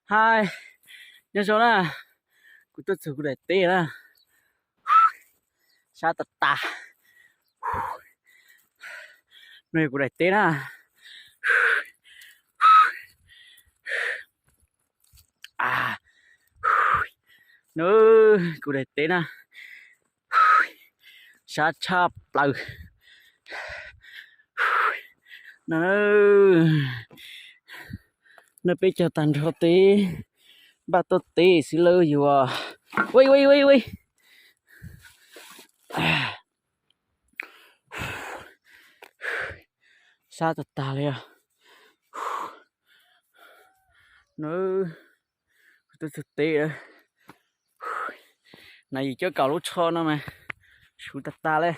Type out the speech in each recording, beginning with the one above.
Hais, nyob zoo na, kuv tuaj txog kuv daim teb na, sab tas tas. No yog kuv daim teb na. No, kuv daim teb na, sab tshaj plaws. No, no peb cog tag nrho teb, npaj tuaj teb xwb lawm yus. Ua ua ua ua, sab tag tag li os. No, kuv tuaj txog teb. Na yus coj kaum lub tsho no mas suv tag tag li.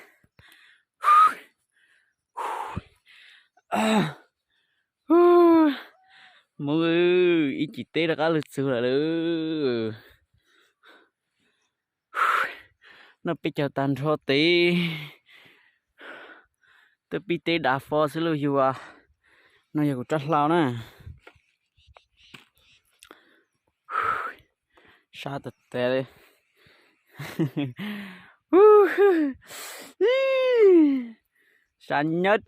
Mus, ib cim teb rov qab lug txug lawm lauj. No peb cog tag nrho teb, twb pib teb dav fo xwb lauj yus. No yog kuv rab hlau na. Sab tas tas li. Sab nyab.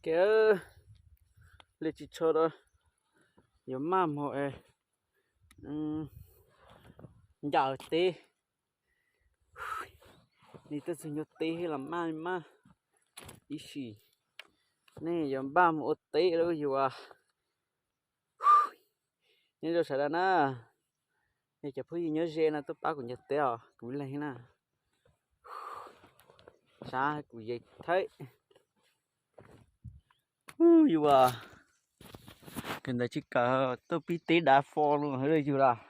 Kev li tsis tsho rau, yuav maj mus ncaws teb. Li tuaj txog ncua teb los maj maj ib sim. Nej yuav npaj mus ua teb lawm yus. Nyob zoo sawv daws na, nej cov phooj ywg nyob ze no tuaj pab kuv ncaws teb os, kuv leeg na. Sab kuv yeej thaib. Yus, kawm ntawv tsis kawm tuaj pib teb dav fo los yus los.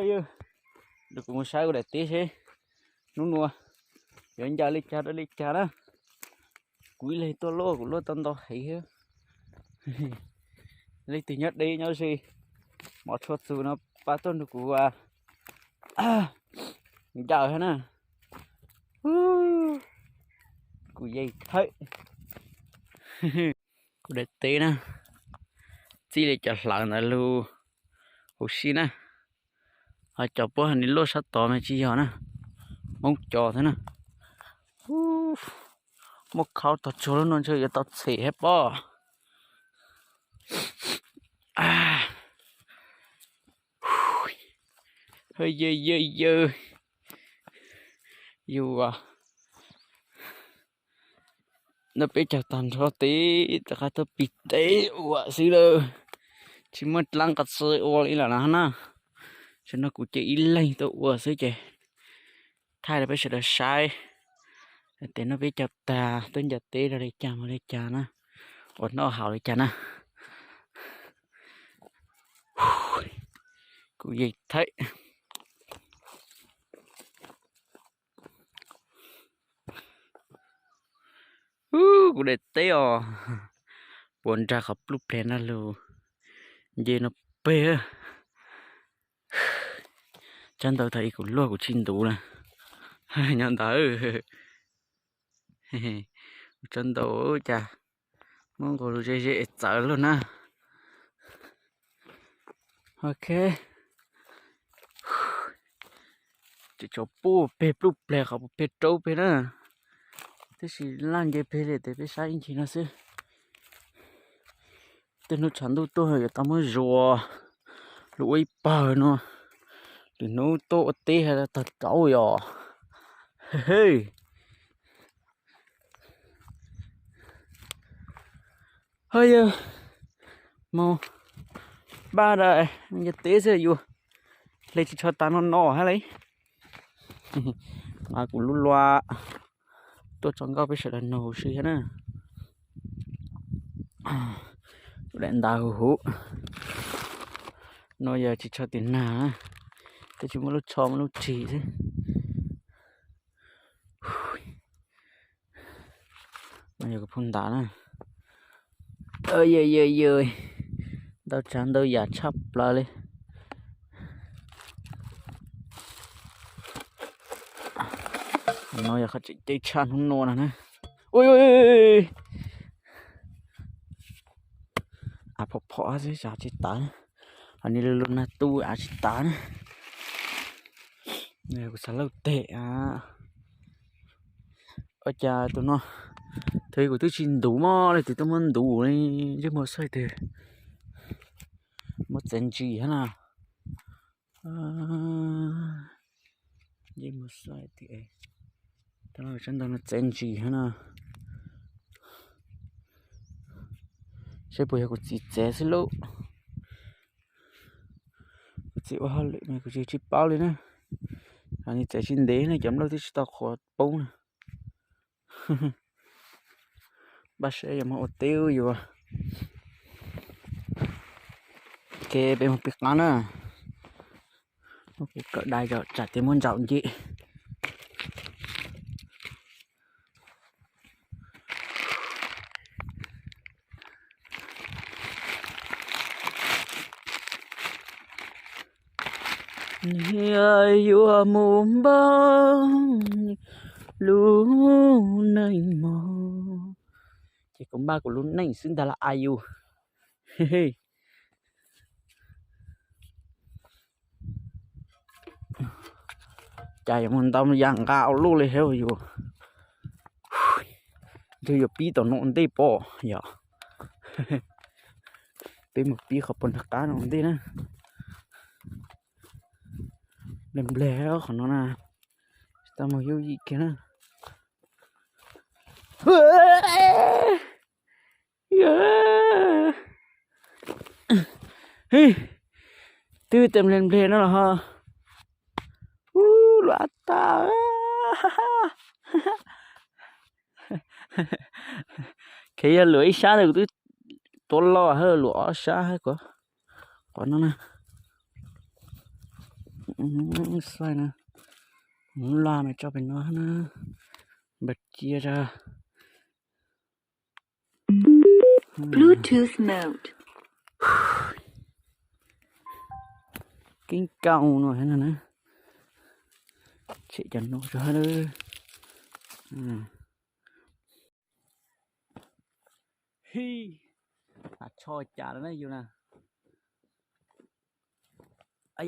Yus, kuv mus saib kuv daim teb seb hnub nua yuav ncaws li cas rau li cas na. Kuv ib leeg tuaj luaj kuv luaj tau ntau heev thiab. Leej twg nyob deb nyob ze, mov tshua txus no pab tuaj nrog kuv ncaws thiab na. Kuv yeej thaib. Kuv daim teb na, txij li cov hlawv ntawd lug huv si na. Ho cov puab hais li luaj sab tod mas tsis yog na, Hmoob cov thiab na. Muaj khaub tog tsuag lub no ntshe yuav tau txhem thiab pob. Yawg yawg yawg, yus, no peb cog tag nrho teb rov qab tuaj pib teb ua xwb lawm. Tsis muaj dlaab qas txi ua li lawm na. Tam sim no kuv cia ib leeg tuaj ua xwb ces thaij rau peb sawv daws saib. Tes no peb cog tag tuaj ncaws teb rau li cas mus li cas na, ua noj haus li cas na. Kuv yeej thaib. Kuv daim teb os, puas nrag qhov pluj pleg na lug, nce no peg. Tsab ntaus thaum ub kuv luag kuv tsis ntuv na. Nyob ntawd, kuv tsab ntaus cas muab nqus lug ze ze es txawv luaj na. Ok, tseem tshuav puj peg pluj pleg qhov puas peg raub peg na, tab sis laj nce peg li tes peb saib ib ncig no xwb. Tej hnub tshav ntuj tuaj yuav tau muab zuas lug ua ib pawg no, lwm hnub tuaj ua teb has tag rauv yom. Ho yog mus npaj da nce teb xwb yus, hle tsis tsho tas no no hab li. Mas kuv lub luag tuaj tso nkauj peb sawv daws nug huv si thiab na. Kuv daim ntaws huv huv no yog tsis tsho tim nag, twb tsis muaj lub tsho muaj lub rig xwb. No yog kuv phau ntav na. Yog yog yog, ntau tsav ntau yam tshaj plaws li. No yog qhov tseem ceeb tshaj hnub no no na. Ua, av phom phom xwb, tsis tav. Ho niag lug lug nag tu av tsis tav na. Kuv xav lauj teg a. Ua cas tus no, thaum kuv twb tsis ntuv mog, leej twg tuaj muab ntuv li, ntsej muag xaij twg muab txev ntsis hab na. Ntsej muag xaij twg, tau sab ntawd no txev ntsis hab na. Seb puas yog kuv txiv txev xwb lauj. Kuv txiv ua hauj lwm mas kuv tsis, tsis paub li na. Nws txev tsis ntev ne, cov nplooj twb tsis tau qhuav poob na. Npaj seb yuav moog ua teb ua yuav. Ke peb moog pib qaab na. Muab kuv kawm dai tsam tias muab ntsaum nce. Niag yuav mus npaj lub neej mog. Ces kuv npaj kuv lub neej xwb ntag las a yus. Cas yuav mus ntau yam nqa ua luaj li thiab yus. Ntshe yuav pib tom no ua ntej pob yom. Peb mus pib qhov puag nram qab no ua ntej na. Npleg npleg qhov no na, tsis tau mus yooj yim kiag na. Twb tes npleg npleg no los ho. Ub, luav tas. Kheev yog luam ib sab ntawd kuv twb tuav loj hab, luam ob sab hab kuv. Qhov no na, xaij na, laj mas tso pem no na, npawg cia ra. Bluetooth mode. Keeb kaum no na, tshem cov no tso hab. Hi, tsho cas lawm na yus na.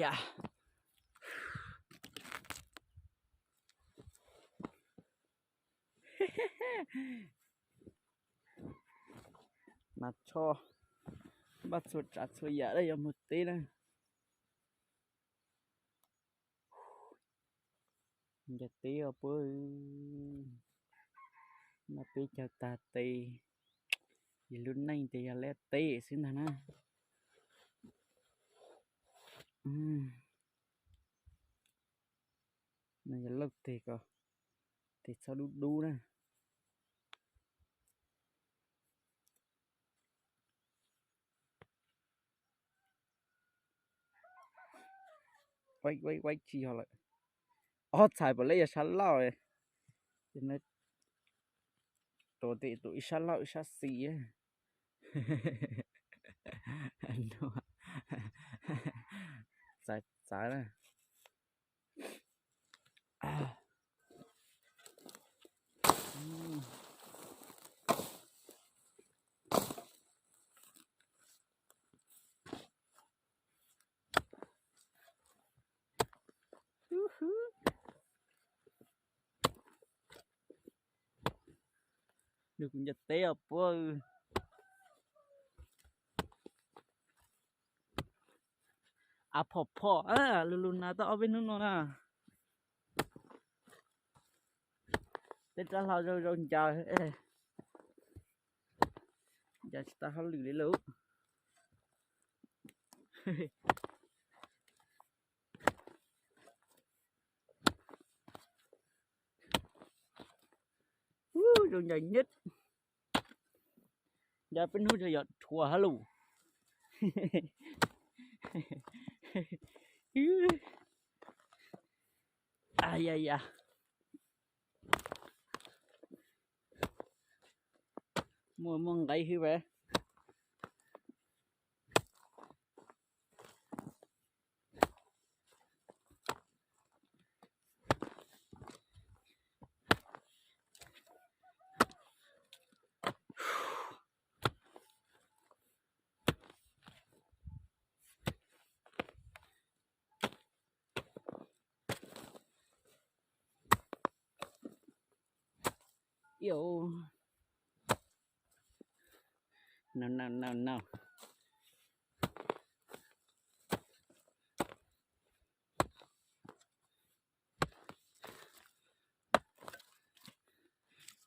Yam, mas tsho, npaj txhua tsav txhua yam lawm yuav mus teb na. Ncav teb os puab, noj peb caug tag tes, yus lub neej ces yog lawm teb xwb ntag na. No yog lauj teg ko, tes txhob dub dub na. Ua, ua, ua tsis yog lawm. Ob txhais puas lawv yog sab laug, ces no tua tes tus ib sab laug ib sab xis. Txawv txawv na. Nws kuv ncav teb os puab. Av phom phom, lug lug nas tau ob peb hnub no na. Tej rab hlau zoo zoo ncaws, ncaws tsis tau hauj lwm li lauj. Zoo ncaws nyej. Ncaws peb hnub tso yog rhuav hab lus. Yam yam. Muaj muaj nqeeb hwb vas. Yo. No, no, no, no.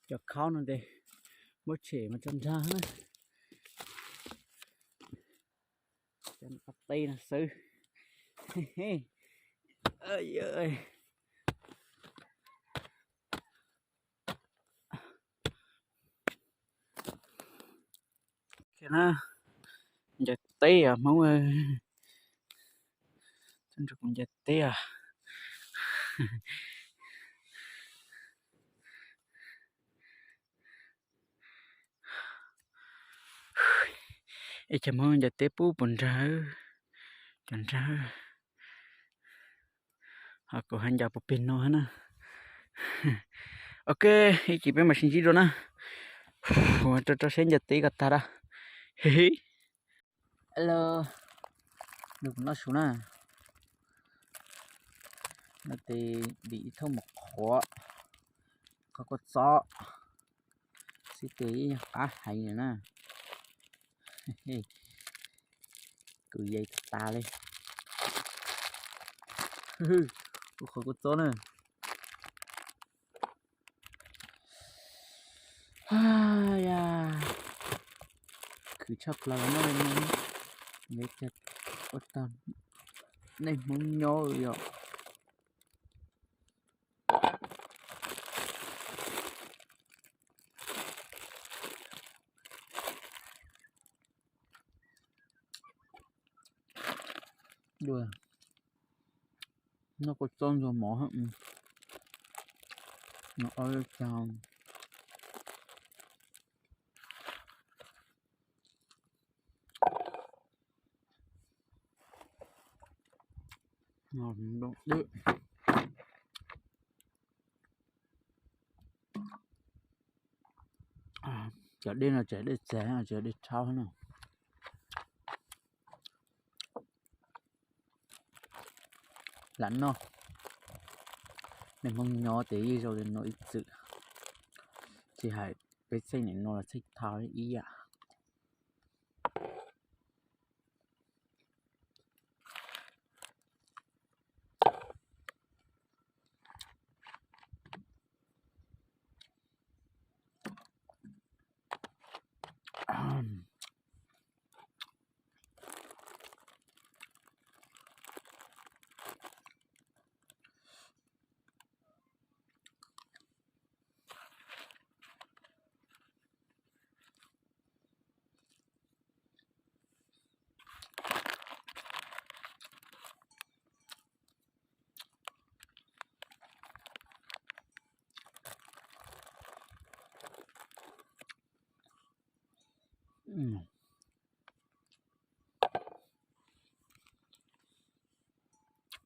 Cov khaub no ces muab tshem mas tso nrag na. Cov no qab teb no xwb. Kiag na, ncaws teb os Hmoob. Ncaws teb os. Ib cov Hmoob ncaws teb pub puas nrag, cov nrag. Ho kuv hais ncaws puas pig no na. Ok, ib chim peb mam sib ntsib dua na. Ua rau rau siab ncaws teb kom tag da. Hello, nws kuv noj su na. Noj tes dim ib thooj mov qhuav, qhov kua txob, xib tes ib qab heev na. Kwv yees tas li. Ua qhov kua txob na. Ya, khwv tshaj plaws no, ua tag nej Hmoob nyob yom. Dua, noj kua txob ntxuag mov, no ob lub caug. Cov dej no tseem dej txav, tseem dej rhaub na. Lam noj, nej Hmoob nyob ces yeej zoo li no ib txwm, tsis hais peb txheej nim no los txheej thaud ib yam.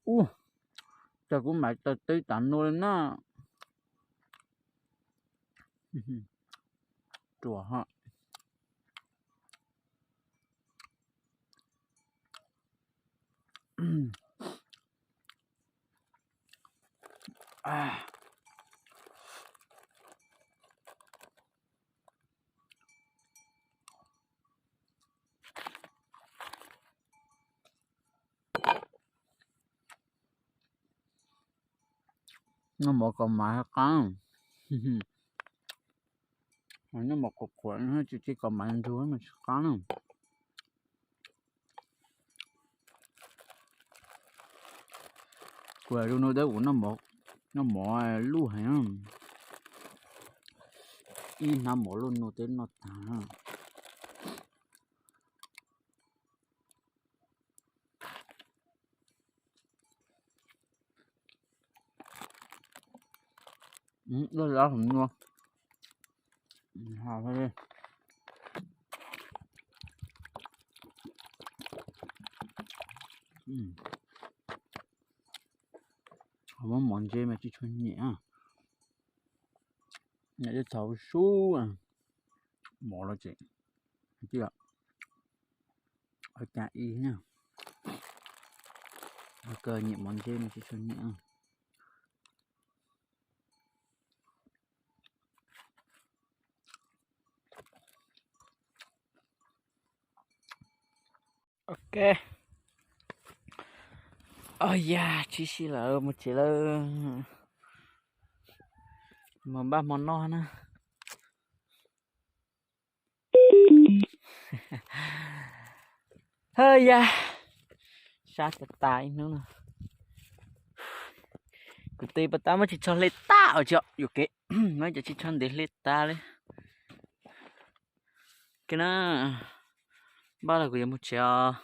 Ua cas kuv mam taws teb tas nua li na. Ruam ho. Noj mov kaus maiv qab, noj mov qhuav qhuav tsis tsis kaus maiv nrug mas tsis qab na. Kuv zoo no tab kuv noj mov luj heev, ib hnab mov luj no twb noj tag. Laj lab hov nua. Muab mov ntse mas tsis tshua nyiam. Nyiam tej txhaus sub, mov los tseem cas ib na. Kawg nyiam mov ntse mas tsis tshua nyiam. Os yas, tshwm sim lawm, mus tsev lawm. Mus npaj hmo noj na. Hawj yas, sab tas tas ib hnub no. Kuv tes pas tas muab tsis tsho hle tag os, tsis yuam kev, muab cov tsis tsho ntev hle tas li. Ke na, npaj los kuv yuav mus tsev os.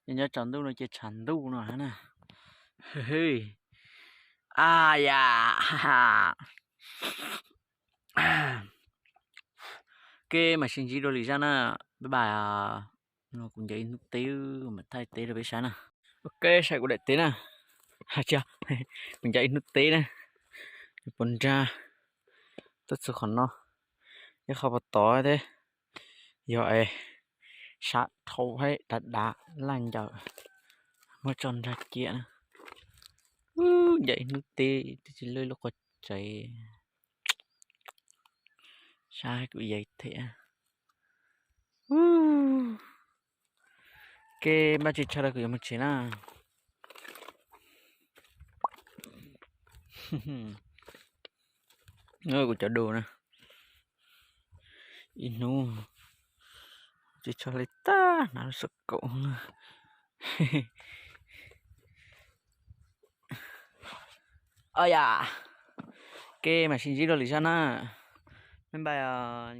Nyob tsaus ntuj no ces tshav ntuj no na. A yas, ke mam sib ntsib dua lwm zaj na. Bye bye. No kuv ncaim ib hnub teb, mam thaij teb rau peb saib na. Ok, saib kuv daim teb na. Kuv ncaim ib hnub teb na. Puas nrag tuaj txog qhov no, ib qho puas tod thiab. Yog es sab dhau thiab dav dav laj ncaws, muab tso nrag cia na. Ncaim ib hnub teb twb tsis lwj lub qhov tsev. Sab kuv yais thiab. Ke npaj tsis tsho rau kuv yuav mus tsev na. Kuv cov du na, ib hnub tsis tsho li tag, hnav lub xov kaum. Os yas, ke mam sib ntsib dua lwm zaj na. Bye bye os.